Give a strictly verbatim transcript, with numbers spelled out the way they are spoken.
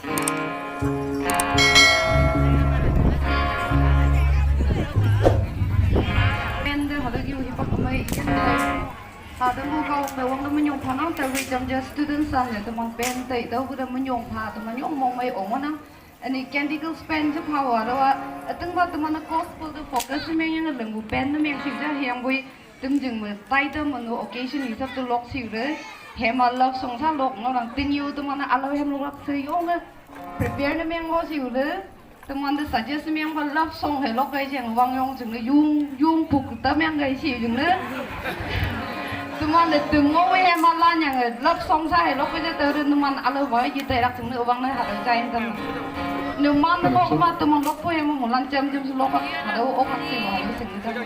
Pen de hada yu hipak amai ikan tai. Hada mu kau da wang da menyong pha nang tai wei jam ja student san ne teman pen tai da gu da menyong pha teman yong mong mai ong na. Ani canticles pen je pha wa da wa. Ateng ba teman na gospel da focus meng yang leng bu pen na meng si ja hiang bui. Tem jing me tai da manu occasion hisap tu lok si re. Hema love song sa lok ngau nang tin yu teman na alo hem lok se yong le. Prepare na meng ngau si re. Teman de suggest meng ba love song he lok kai jeng wang yong jing le yung yung puk ta meng kai si jing le. Teman de tem ngau we hema lan yang love song sa he lok kai je te re teman alo ba ji te rak jing le wang le ha jai tam. Teman de kok ma teman lok po hema mulan jam jam su lok ha da o kak si ma ha da sing jam.